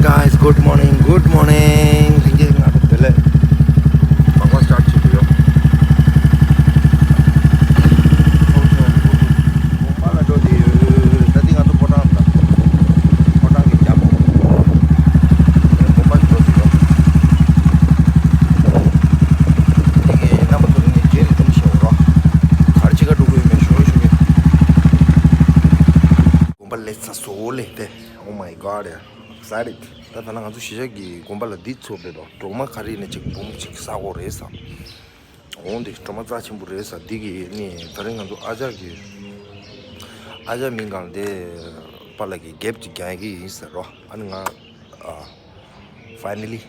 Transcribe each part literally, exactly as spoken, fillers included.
Guys, good morning, good morning. ལྷན་རྒྱས་ང་ཚོ་བདེ་ལེགས། མ་གོ་སི་ཊར་བྱེད་དུ་ཡོད། དགོན་པ་ལ་འགྲོ་དེ་ཡོད། ད་འདི་ང་ཚོ་ཕོ་བྲང་ལ། ཕོ་བྲང་གི་རྒྱབ། དགོན་པ་འགྲོ་དེ་ཡོད། དེ་གི་རྣམ་པ་ཚོ་ལ་ངས་རྗེས་ནས་སྒྲུང་བཤད་འོ་རོགས། ག་རེ་བྱེད་ག་འགྲོ་གི་ཡོད་མེད་ཞུ་རོགས་ཞུ་གི། དགོན་པ་སླེབས་ཚར་སོང་ལེ་དེ། Oh my god, yeah. Excited. ད་ད་ལྟ་ང་ཚོ་གཞིས་ཆགས་ཀྱི་དགོན་པ་ལ་འདི་ཚོ་བེད་དོ། གྲོག་མ་ག་རེ་ནས་ཅིག་འབུམ་ཅིག་ས་གོ་རེད་ས། འོང་དེ་གྲོག་མ་རྩ་ཆེན་པོ་རེད་ས། འདི་གི་ནི་ད་རིང་ང་ཚོ་ཨ་ཅག་གི། ཨ་ཅག་མིང་གང་དེ་པཱ་ལགས་ཀྱི་རྒྱབ་ཅིག་རྒྱག་གི་ཡིན་ཟེར་རོ། ཨ་ནི་ང་ཨ། finally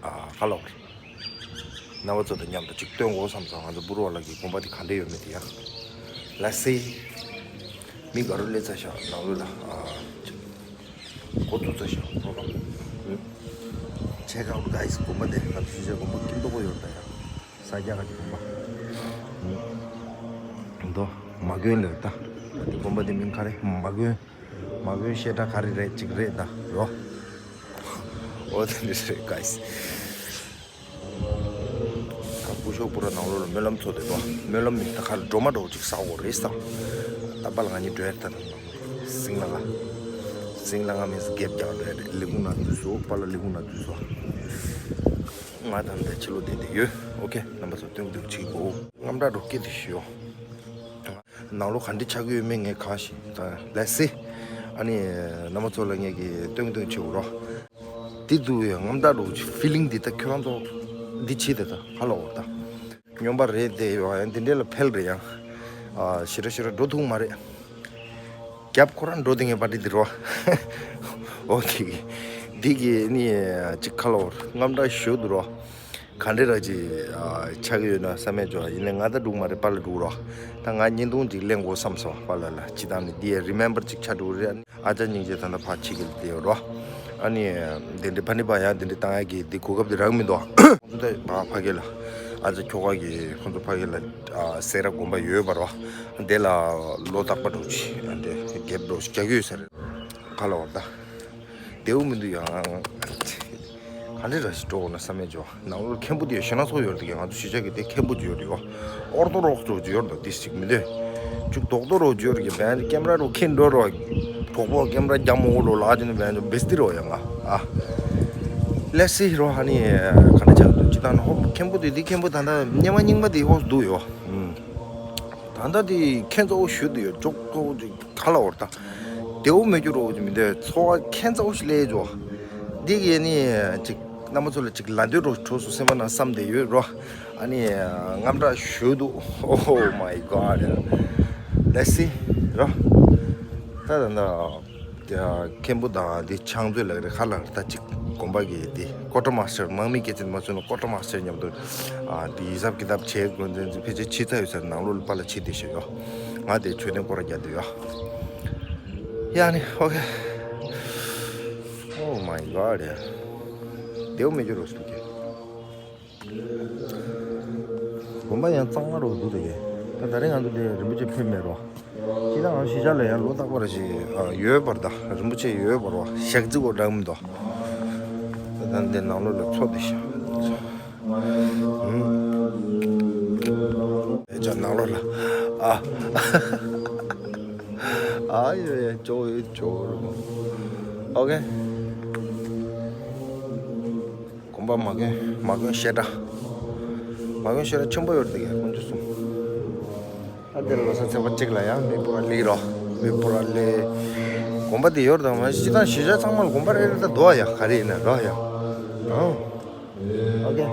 ཨ། ཧ་ལོ། རྣམ་པ་ཚོ་དང་མཉམ་དུ་ཅིག་སྟོན་དགོས་བསམ་སོང་། ང་ཚོ་པུ་རུ་བ་ལགས་ཀྱི་དགོན་པ་དེ་ག་འདྲ་ཡོད་མེད་དེ་ཡ། Let's see. མི་ག་རུ་སླེབས་ཚར་ཤག་ནང་ལོགས་ལ། ཨ། ཅིག་འགོ་བཙུགས་ཚར་ཤག་པུ་རུ་བ། Check out, guys. དགོན་པ་དེ་ང་ཚོ་གཞིས་ཆགས་དགོན་པ་སྐྱིད་མདོག་པོ་ཡོད་ད་ཡ། ས་རྒྱ་ག་གི་དགོན་པ། མདོ་མ་དགོན་ལོས་ད། དེ་དགོན་པ་དེ་མིང་ག་རེ། མ་དགོན། མ་དགོན་བཤད་གྲྭ་ག་རེ་རེད་ཅིག་རེད་ད་རོ། འོ་དེ་འདྲ་རེད་guys། ད་སྐུ་ཞབས་པུ་ར་ནང་ལོགས་ལ་སྨོན་ལམ་ཚོགས་དེ་འགྲོ། སྨོན་ལམ་མི་ད་ག་རེ་འགྲོ་མ་འགྲོ་ཅིག་ཟ་འོ་རེད་ས། ད་པཱ་ལགས་ང་གཉིས་འགྲོ་ཡ་ད་ད་སིང་ལ་ང་། སིང་ལ་ང་མིན་སྒེབ་རྒྱག་འགྲོ་ཡ་རེད། ལས་ཁུངས་ནང་འཛུལ་སོང་། པཱ་ལགས་ལས་ཁུངས་ནང་འཛུལ་སོང་། ང་ད་ལྟ་ཕྱི་ལོགས་བསྡད་བསྡད་ཡོད། ཨོ་ཁེ། རྣམ་པ་ཚོ་སྟོན་སྟོན་བྱེད་དགོས། རྔམ་དྲག་འགྲོ་སྐད་དེ་ཞུ། ནང་ལོགས་ག་འདྲ་ཆགས་ཀྱི་ཡོད་མེད་ངས་གང་ཤེས། ད་let's see། ཨ་ནི་རྣམ་པ་ཚོ་ལ་ངས་ཀྱི་སྟོན་སྟོན་བྱེད་འོ་རོགས། འདི་འདུག་ཡ། རྔམ་དྲག་འགྲོ་ཕི་ལིང་འདི་ད་ཁྱོད་རང་ཚོ་འདི་བྱེད་དེ་ད་ཧ་ལོ་འོ་ད། སྨྱོན་པ་རེད་དེ་ཡོ་ཡང་འདི་འདྲས་ལ་ཕེལ་རེད་ཡང་། ཨ། ཞེ་དྲག་ཞེ་དྲག་འགྲོ་ཐུབ་མ་རེད། རྒྱབ་ཁོ་རང་འགྲོ་དེ་ངས་པ་འདི་འདི་རོ། ཨོ་དེ་གི་འདི་གི་ནི་ཅིག་ཁ་ལོ་རྔམ་དྲག་ཞོ་འདུག་རོ། ག་འདྲས་ར་ཅིག་ཨ། ཆགས་ཀྱི་ཡོད་ན་བསམ་མེད་འཇོག་ཡིན་ནའི་ང་ད་འགྲུག་མ་རེད། པཱ་ལགས་འགྲུག་རོགས། ད་ང་བརྙན་ཐུང་ཅིག་ལེན་དགོས་བསམ་སོང་པཱ་ལགས་ལ། ཅི་ད་ནི་འདི་ཡ་རི་མེམ་བར་ཅིག་ཆགས་འགྲོ་རེད། ཨ་ཅག་སྙིང་རྗེ་ད་ལྟ་ཕར་ཕྱི་གི་ལ་བསྡད་ཡོད་རོགས། ཨ་ནི་དེ་འདྲའི་ཕ་ནི་པ་ཡང་དེ་འདྲའི་བཏང་ཡ་གི་འདི་གོ་སྐབས་དེ་རག་མི་འདུག་ཁོང་ཚོ་ད་ཕ་ཕ་གི་ལ་ཨ་ཅག་ཁྱོ་ག་གི་ཁོང་ཚོ་ཕ་གི་ལ་ཨ། སེ་ར་དགོན་པ་ཡོད་པ་རོགས། དེ་ལ་ལོ་རྟག་པ་འགྲོ་ཅི་ཨ། འདི་རྒྱབ་འགྲོ་ཅི་རྒྱག་གི་ཡོད་ས་རེད། ག་ལ་བར་ད། བདེའུ་མི་འདུག་ཡང་། ག་ལེ་ར་ཞིག་འགྲོ་འོ་ན་བསམ་མེད་འཇོ། ནང་ལོགས་མཁན་པོ་དེ་ཞེ་ན་ཚོགས་ཡོད་རེད་དེ། ང་ཚོ་གཞིས་ཆགས་ཀྱི་དེ་མཁན་པོ་ཅིག་ཡོད་རེད་ཡོ། ཨོར་ཐོ་རོག་ཅོ་ཅིག་ཡོད་རེད་འདུག་དེ་ཞིག་མི་འདོད། ཅིག་རྡོག་རྡོག་རོག་ཅིག་ཡོད་རེད་ཀྱི། བན་ཀེམ་ར་རོ་ཁེན་འགྲོ་རོ། གྲོགས་པོ་ཀེམ་ར་རྒྱ་མོ་འོ་ལོ་ལ་ཅི་ནི་བན་ཅོ་བེས་ཏི་རོ་ཡ་ང་ཨ། ལེ་སི་རོ་ཧ་ནི་ག་འདྲ་ཆགས་འདུག་ཅི་ད་ན་ཧོ་མཁན་པོ་དེ་དེ་མཁན་པོ་ད་ལྟ་སྙེ་མ་རྙིང་མ་དེ་ཧོ་འདུག་ཡོ། ད་ལྟ་དེ་ཁྱེད་ཚོ་ཞུ་འདུག་ཡོ། ཅོག་ཅོག་ཅིག་ག་ལ་འོར་ད། བདེའུ་མེད་རྒྱུ་རོ་ཅིག་མི་འདོད། འཚོ་བ་ཁྱེད་ཚོ་ཞིག་ལས་ཅོ། འདི་གི་ནི་ཅིག་རྣམ་པ་ཚོ་ལ་ཅིག་ལ་འདོད་རོ་གྲོགས་སུ་སེམས་པ་ན་བསམ་བསྡད་ཡོད་རོ། ཨ་ནི་རྔམ་དྲག་ཞུ་འདུག Oh my god. Let's see རོ། ད་ད་ད། མཁན་པོ་དང་དེ་ཕྱག་མཛོད་ལ་རེ་ཁ་ལ་ད་ཅིག་དགོན་པ་གི་དེ་ཀོ་ཊར་མ་སི་ཊར་དམག་མི་སྐད་ཆ་མ་ཚོས་ན་ཀོ་ཊར་མ་སི་ཊར་མཉམ་དུ་ཨ་དེ་ཧི་སབ་ཀི་ཏབ་བྱེད་དགོས་འདུག་ཕལ་ཆེར་ཕྱི་ཚ་ཡོད་ས་ནང་ལོགས་ལ་པཱ་ལགས་ཕྱི་དེ་ཤོད་ཡོ། ང་དེ་མཆོད་རྟེན་སྐོར་ར་རྒྱག་འདོད་ཡོ། ཡ་ནི་ཨོ་ཁེ། Oh my god. བདེའུ་མེད་རྒྱུ་རོ་སུ་གེ། དགོན་པ་ཡང་གཙང་མ་རོ་འདུག་ད་གེ། ད་ད་རེས་ང་ཚོ་དེ་རིན་པོ་ཆེ་ཕེབས་མེད་རོ། ཁྱེད་རང་གཞིས་ཆགས་ལ་ཡང་ལོ་རྟག་པར་ཞིག་ཡོད་པར་ད། རིན་པོ་ཆེ་ཡོད་པར་བ་ཞག་རྩི་བོ་འདྲ་མི་འདུག་ད་འདི་ནང་ལོགས་ལ་ཚོགས་དེ་ཤག་ཨེ་ཅག་ནང་ལོགས་ལ་ཨ། ཨ་ཡོད་ཡོད་ཅོ་ཡོད་ཅོ་རུ། ཨོ་ཁེ། དགོན་པ་མ་དགོན་མ་དགོན་བཤད་གྲྭ། མ་དགོན་བཤད་གྲྭ་ཆེན་པོ་ཡོད་དེ་ག་དཀོན་མཆོག་གསུམ། ཨ་དེར་ལོ་གསར་ཚེས་པ་གཅིག་ལ་ཡང་མི་སྤུ་ར་ལི་རོ། མི་སྤུ་ར་ལི། དགོན་པ་དེ་ཡོད་དང་མ་གཞི་དང་གཞིས་ཆགས་ཚང་མ་ལ་དགོན་པ་རེ་རེ་ད་འདུག་ཡ། ག་རེ་ཡིན་ན་རོ་ཡ། ཨོ། ཨོ་ཁེ། དེ་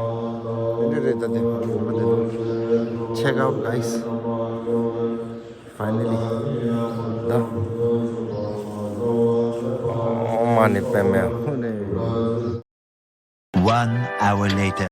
འདྲ་རེད་ད་དེ་དགོན་པ་དེ་འདུག Check out, guys. Finally. ད། ཨོཾ་མ་ཎི་པདྨེ་ཧཱུྃ། One hour later.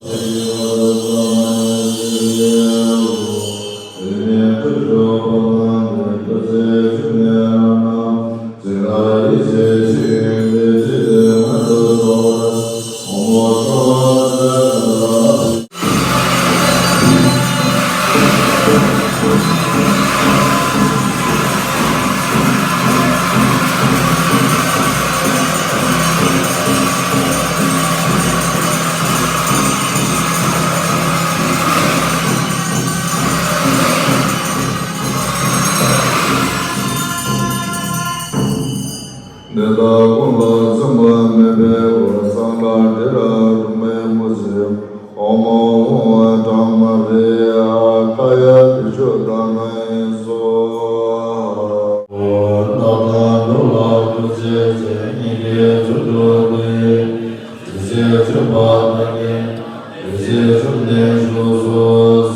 དེ་དག་ཀུན་ལ་འཛིན་པ་མེད་པའི་སྒོ་ནས་གསང་སྔགས་འདི་ལ་སྒྲུབ་པའི་སྨོན་ཚིག་ཨོཾ་ཨཱཿཧཱུྃ་བྷྲཱ་མ་རི་ཡ་ཀཱ་ཡ་ཏི་ཇོ་ཏ་ནཱི་སྭཱ་ཧཱ། བདག་དང་འགྲོ་བ་ཐམས་ཅད་ཀྱི་སྙིང་གའི་འཇུག་ཏུ་བསྡུ་ཡི། དེ་ཚེ་ཐོས་པ་དག་གིས་དེ་ཚེ་བཅོམ་ལྡན་འཇུག་སོ་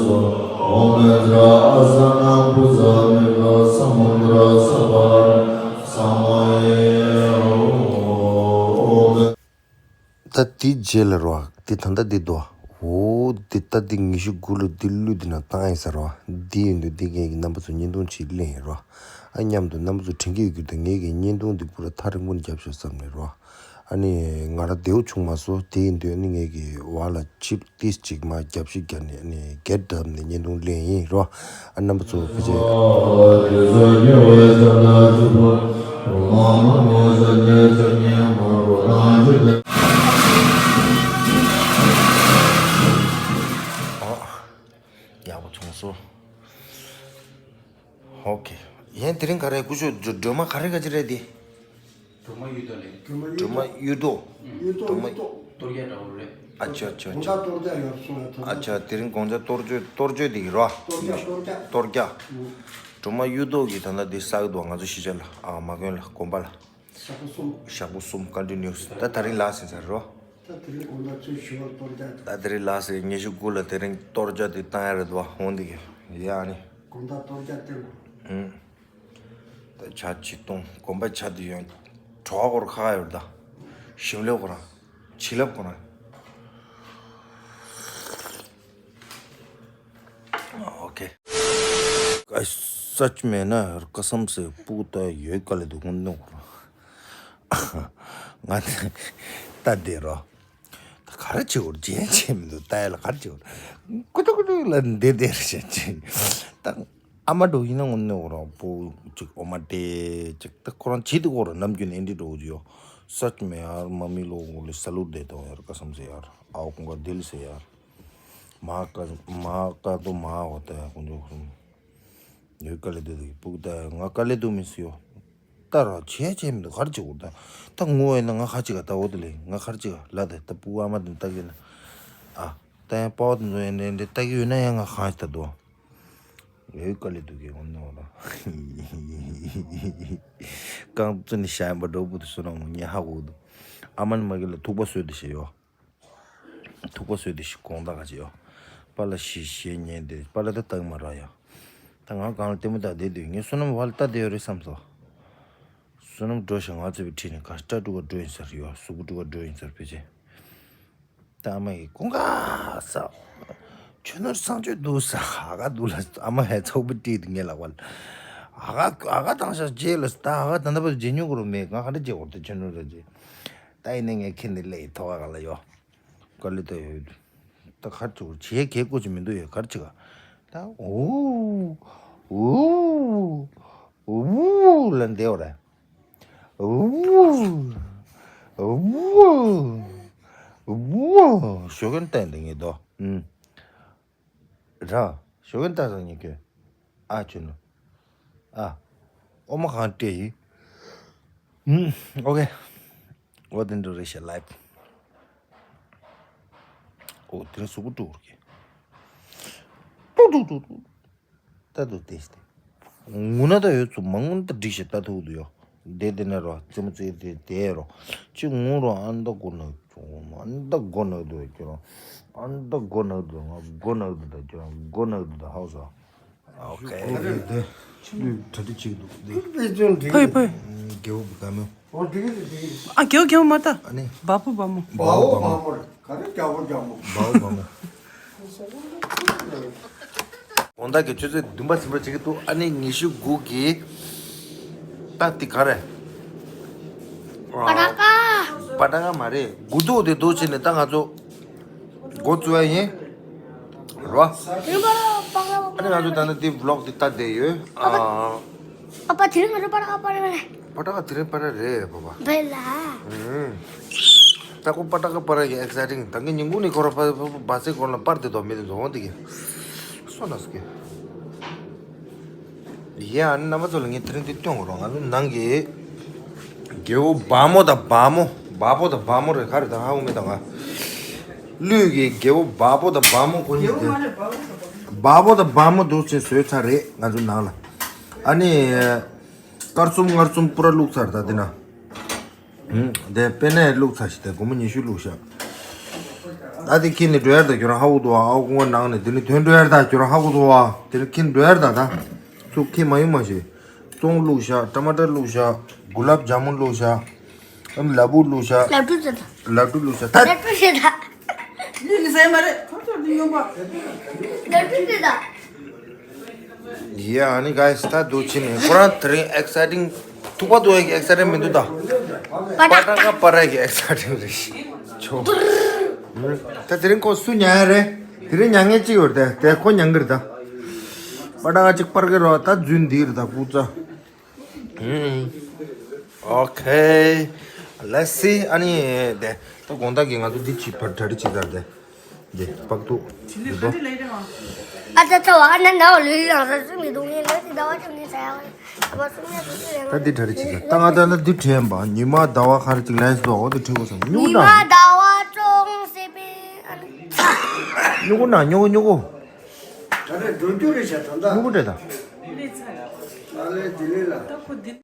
སོ། ཨོཾ་མནྫ་ཨཱ་ས་ན་བྷུ་ཛ་མི་ག་ས་མུ་དྲ་ས་བ་ར་ས་མ་ཡེ་ཧོ། ད་དེའི་རྗེས་ལ་རོ། དེ་ད་ལྟ་དེ་དོ། འོ་དེ་ད་དེ་ཉི་ཤུ་དགུ་ལོ་དེ་གླུད་དེ་ན་བཏང་ཡིན་ས་རོ། དེ་ཡིན་དུས་དེ་ངས་ཀྱི་རྣམ་པ་ཚོ་བརྙན་ཐུང་ཅིག་ལེན་ཡིན་རོ། ཨ་མཉམ་དུ་རྣམ་པ་ཚོ་དྲན་གྱི་ཡོད་རྒྱུ་དང་ངས་ཀྱི་བརྙན་ཐུང་འདི་པུ་ར་ཐག་རིང་པོ་ནས་རྒྱབ་ཤོག་བསམ་ནས་རོ། ཨ་ནི་ང་རང་བདེ་བོ་བྱུང་མ་སོང་། དེ་ཡིན་དུས་ཨ་ནི་ངས་ཀྱི་བ་ལ་ཆིབས་ཏིས་ཅིག་མ་རྒྱབ་ཤིག་རྒྱབ་ནས་ཨ་ནི་སྒེར་བརྡབ་ནས་བརྙན་ཐུང་ལེན་ཡིན་རོ། ཨ་རྣམ་པ་ཚོ་ཕལ་ཆེར། ཨ། ཡག་པོ་བྱུང་སོང་། ཨོ་ཁེ། ཡན་དེ་རིང་ག་རེ་སྐུ་ཞབས་སྒྲོལ་མ་ག་རེ་ག་ཅི་རེད་དེ། སྒྲོལ་མ་གཡུ་ཐོག་ལས། སྒྲོལ་མ་གཡུ་ཐོག་གཡུ་ཐོག་གཏོར་རྒྱག་འདྲ་བོ་རེད། ཨ་ཅོ་ཨ་ཅོ་ཨ་ཅོ། དགོང་དག་གཏོར་རྒྱག་ཡོད་སོང་ལ་ད། ཨ་ཅོ་དེ་རིང་དགོང་དག་གཏོར་རྒྱག་གཏོར་རྒྱག་དེ་ཡིན་རོ། གཏོར་རྒྱག་གཏོར་རྒྱག་སྒྲོལ་མ་གཡུ་ཐོག་གི་ད་ལྟ་དེ་བསགས་འདུག་ང་ཚོ་གཞིས་ཆགས་ལ་ཨ་མ་དགོན་ལ་དགོན་པ་ལ། ཞག་པོ་གསུམ། ཞག་པོ་གསུམ་ཀོན་ཊི་ནིའུ་སི་ད་དེ་རིང་ལ་ཟིན་ཚར་རོ། ད་དེ་རིང་དགོང་དག་ཚོས་ཞུ་བར་གཏོར་རྒྱག་དེ། ད་དེ་རིང་ལ་ཟིན་ཉི་ཤུ་དགུ་ལ་དེ་རིང་གཏོར་རྒྱག་དེ་བཏང་ཡ་རེད་འདུག་བ་འོང་དེ་གི་ཡ་ཨ་ནི། དགོང་དག་གཏོར་རྒྱག་དེ་རོ། ཨུམ། ད་ཇ་ཆི་གཏོང་དགོན་པ་ཇ་དེ་ཡོང་གྲོགས་སྐོར་ཁ་ཁ་ཡོད་ད། ཞིམ་ལེབ་ཁོ་རང་། བྱིན་རླབས་ཁོ་རང་། ཨོ་ཁེ། ཀ་སཅི་མེད་ན་ཀ་སམ་སེ་སྤུ་གུ་ད་ཡོད་ག་ལེ་འདུག་ཁོང་ནོ་ཁོ་རང་། ང་ད་དེ་རོ། ད་ག་རེ་བྱེད་འོར་རྗེན་བྱེད་མི་འདུག་ད་ཡ་ལ་ག་རེ་བྱེད་འོར། ཀུ་ཏུ་ཀུ་ཏུ་ལ་འདེ་འདེ་རེ་བྱེད་ཅིང་། ད། ཨ་མ་འགྲོ་ཡིན་ན་ངོ་ནས་འོ་རང་པོ་ཅིག་འོ་མ་ཏེ་ཅིག་ད་ཁོ་རང་བྱེད་དུ་ཁོ་རང་ནམ་རྒྱུན་ཨེ་འདྲི་འགྲོ་གི་ཡོད། སོ་ཅི་མེ་ཡར་མ་མི་ལོ་ངོ་ལེ་ས་ལུར་དེ་དང་ཡར་ཀ་སམ་སེ་ཡར་ཨའོ་ཀུང་ག་དིལ་སེ་ཡར་མ་ཀ་མ་ཀ་དུ་མ་འོ་ད་ཡར་ཀུང་ཇོ་ཁུ་རུམ་ཡོད་ཀ་ལེ་དུ་དུ་སྤུག་ད་ང་ཀ་ལེ་དུ་མི་སི་ཡོ། ད་ར་བྱས་བྱས་མི་འདུག་ག་རེ་བྱེད་དགོས་ད། ད་ངོ་ཡིན་ན་ང་ཁ་ཅིག་ག་ད་འོ་དེ་ལེ་ང་ཁ་ཅིག་ག་ལ་དེ་ད་སྤུག་ཨ་མ་དེ་ལྟ་གི་ན་ཨ་ད་ཡང་པའོ་དེ་ཚོ་ཡིན་དེ་འདྲ་ལྟ་གི་ཡོད་ན་ཡང་ང་ཁ་ཅིག་ད་དུ། ཡོད་ཀ་ལེ་དུ་གེ་འོ་ནོ་ར། རྐང་བཙུན་ནི་ཤ་ཡན་པ་འགྲོ་བུ་དུ་སོ་ན་ངུ་ཉེ་ཧ་གོ་དུ། ཨ་མ་ནི་མ་གི་ལ་ཐུག་པ་སོད་དུ་ཤེས་ཡོ། ཐུག་པ་སོད་དུ་ཤི་གོང་ད་ག་ཅི་ཡོ། པ་ལ་ཤི་ཤེས་ཉན་དེ་པ་ལ་ད་ཏག་མ་ར་ཡ། ད་ང་གང་ལ་ལྟད་མོ་ད་བསྡད་དུས་ངས་བསོད་ནམས་བ་ལ་ལྟ་བསྡད་ཡོད་རེད་བསམ་སོ། བསོད་ནམས་འགྲོ་ཞིང་ང་ཚོ་བའི་ཁྲིད་ནས་ག་སྐྲ་དྲུག་ག་འགྲོ་ཡིན་ཟེར་ཡོ་གཟུགས་པོ་དྲུག་ག་འགྲོ་ཡིན་ཟེར་ཕལ་ཆེར། ད་ཨ་མ་ཡིས་ཀུན་དགའ་ས། ཆུ་ནོར་སངས་ཆོས་འདུག་ས་ཨ་ག་འདུག་ལ་ཨ་མ་ཧེ་ཚོགས་པའི་བྲིས་ངས་ལག་པ་ལ། ཨ་ག་ཨ་ག་དང་ཤ་རྗེས་ལ་ད་ཨ་ག་ད་ལྟ་བར་རྗེས་ཉུང་གུ་རུ་མེད་ང་ག་འདྲ་རྗེས་འོར་ད་ཆུ་ནོར་ར་རྗེས། ད་ཡིན་ནས་ངས་ཁྱེད་འདི་ལས་ཐོག་ག་ལ་ཡོ། ག་ལེ་ད་ཡོད། ད་གར་ཚུར་བྱེད་གེ་ཀོ་ཅི་མི་འདུག་ཡོད་གར་ཅི་ག་ད་ཨུ་ཨུ་ཨུ་ལ་འདེའོ་ར། ཝུ། ཝུ། ཝུ། ཞོ་གན་བསྟན་ཏེ་ངེས་དོ། ཨུམ། ར། ཞོ་གན་བསྟན་སང་ཉིན་ཁྱོད། ཨ་ཆུ་ནུ། ཨ། ཨོ་མ་གང་སྤྲད་ཡིན། ཨུམ། ཨོ་ཀེ། ཨོ་དེ་འདྲ་རེད་ཤག་ལའིབ། ཨོ་དེ་རིང་གཟུགས་པོ་སྤྲོ་བོར་གྱིས། ཏུ་ཏུ་ཏུ་ཏུ། ད་དུ་དེ་སྟེ། ངུ་ན་ད་ཡོད་ཚུ་མ་ངུ་ན་ད་འགྲིག་ཤེས་ད་ཐུག་ཏུ་ཡོ། དེ་དེ་ནས་རོ་རྩེ་མོ་རྩེ་དེ་དེ་རོ། ཅི་ངུ་རོ་ཨན་ད་མགོ་ནག་ཅུང་ཨན་ད་མགོ་ནག་དུ་ཁྱོད་རང་། ཨན་ད་མགོ་ནག་དུ་ང་མགོ་ནག་དུ་ད་ཁྱོད་རང་མགོ་ནག་དུ་ད་ཧའོ་ས། ཨོ་ཁེ། དེ་དེ་ལུས་གྲ་སྒྲིག་བྱེད་ཀྱི་འདུག་དེ། ཕོས་ཕོས། རྒྱལ་པོ་བུ་ག་མོ། ཨོ་འགྲིག་གི་རེད་འགྲིག་གི་རེད། ཨ་རྒྱལ་པོ་རྒྱལ་པོ་མ་ལྟ། ཨ་ནི། བ་ཕོ་བ་མོ། བ་ཕོ་བ་མོ་རེད། ག་རེ་རྒྱལ་པོ་རྒྱལ་མོ། བ་ཕོ་བ་མོ། དགོང་དག་གི་ཆུ་ཚོད་བདུན་པ་ཟིན་པ་བྱེད་ཀྱི་འདུག་ཨ་ནི་ཉི་ཤུ་དགུ་གི་ད་དེ་ག་རེ། པ་ཏྲ་ཀ། པ་ཏྲ་ཀ་མ་རེད་དགུ་ཐུག་དེ་འདུག་བྱས་ནས་ད་ང་ཚོ་འགོ་བཙུགས་ཡ་ཡིན། རོ། རིམ་པ་རོ་པ་ཀ་པ་ཀ། ཨ་ནི་ང་ཚོ་ད་ནི་དེ་བློག་དེ་ལྟ་བསྡད་ཡོད། ཨ་ཨ། ཨ་ཕ་དེ་རིང་ང་ཚོ་པ་ཏྲ་ཀ་པ་རེད་པ་རེད། པ་ཏྲ་ཀ་དེ་རིང་པ་ར་རེད་པ་པ། བེ་ལ། ཨུམ། ད་ཁོ་པ་ཏྲ་ཀ་པ་ར་གི་ཨེག་སའི་ཊིང་ད་གི་ཉིན་གུང་ནས་ཁོ་ར་པ་པ་པ་སེ་ཁོ་ལ་པར་དེ་དོ་མི་དེ་དོ་འོང་དེ་གི། སོ་ན་སུ་གི། ཡ་ཨ་ནི་རྣམ་པ་ཚོ་ལ་ངས་དེ་རིང་དེ་སྟོན་དགོས་རོགས་ང་ཚོ་ནང་གི། རྒྱལ་པོ་བ་མོ་དང་བ་མོ། བ་པོ་དང་བ་མོ་རེད། ག་རེ་དང་ཧ་གོ་མེད་དང་ག་ལུས་ཀྱི་རྒྱལ་པོ་བ་པོ་དང་བ་མོ་ཀུན་གྱི་རྒྱལ་པོ་བ་པོ་དང་བ་མོ་འདུག་ཅེས་བཟོས་ཚར་རེད་ང་ཚོ་ནང་ལ། ཨ་ནི། སྐར་གསུམ་མངར་གསུམ་པུ་ར་བླུགས་ཚར་ད་འདི་ན། ཧུམ། དེ་པེ་ནེ་བླུགས་ཚར་ཞིག་དེ་སྒོར་མོ་ཉི་ཤུ་བླུགས་ཤག་ད་དེ་ཁྱེར་ནས་འགྲོ་ཡར་ད་ཁྱོད་རང་ཧ་གོ་འདུག་ཨ། ཨའོ་ཀུང་བ་ནང་ནས་དེ་ནི་དོན་འགྲོ་ཡར་ད་ཁྱོད་རང་ཧ་གོ་འདུག་ཨ། དེ་ནི་ཁྱེར་འགྲོ་ཡར་ད་ད། ཚུགས་ཁྱེར་མ་ཡོང་མ་ཤེས། ཙོང་བླུགས་ཤག་ཊ་མ་ཊར་བླུགས་ཤག་གུ་ལབ་ཇ་མུན་བླུགས་ཤག་ཨམ་ལ་ཕུག་བླུགས་ཤག་ལ་ཕུག་ཟེར་ད། ལ་ཕུག་བླུགས་ཤག་ད། ལ་ཕུག་ཟེར་ད། ལུས་ཀྱི་ཟས་མ་རེད། ཁོ་ཚོར་འདི་སྨྱོན་པ། ལ་ཕུག་ཟེར་ད། ཡ་ཨ་ནི་གཱི་སི་ད་འདུག་ཕྱིན་ནས་ཁོ་རང་དེ་རིང་ཨེག་སའི་ཊིང་། ཐུག་པ་འདུག་ཨེག་སའི་ཊིང་མི་འདུག་ད། པ་ཏྲ་ཀ་པ་ར་གི་ཨེག་སའི་ཊིང་རེད་ཤི། ཆོ། ད་དེ་རིང་ཁོ་སུ་ཉར་ཡ་རེད། དེ་རིང་ཉར་མཁན་གཅིག་ཡོད་རེད་དེ་དེ་ཁོ་ཉར་གི་རེད་ད། པ་ཏྲ་ཀ་གཅིག་པར་གི་རོགས་ད་རྫུན་འདི་རེད་ད་སྐུ་ཙ། ཧུམ། ཨོ་ཁེ། ལེ་སི། ཨ་ནི་དེ་ད་དགོང་དག་གི་ང་ཚོ་འདི་ཅིག་ཕར་གྲ་སྒྲིག་བྱེད་ཚར་དེ། འདི་སྤག་ཐུག་འདི་དོ། ཨ་ཙ་ཚ་བ་ཨ་ན་ན་བ་ལུས་ལང་ས་སུ་མི་འདུག་ངས་ལོ་དེ་ཟླ་བ་ཅུང་ངས་ཟ་ཡ་བ་ཨ་བ་སུ་ངས་སུ་སུ་ཡ་ད་འདི་གྲ་སྒྲིག་བྱེད་ཚར་ད་ང་ད་ན་འདི་དྲན་པ་ཉི་མ་ཟླ་བ་ག་རེ་ཅིག་ལན་སོ་འོ་དེ་ཁྲིད་དགོས་སམ་སྨྱུ་ཉི་གུ་མ་དང་ཟླ་བ་ཅུང་ཟད་པའི་ཨ་ནི་སྨྱུ་གུ་ན་སྨྱུ་གུ་སྨྱུ་གུ། ད་རེས་འགྲོ་རྒྱུ་རེད་བྱ་ད་ལྟ། སྨྱུ་གུ་རེད་ད། ད་ལས་ལྡི་ལི་ལ།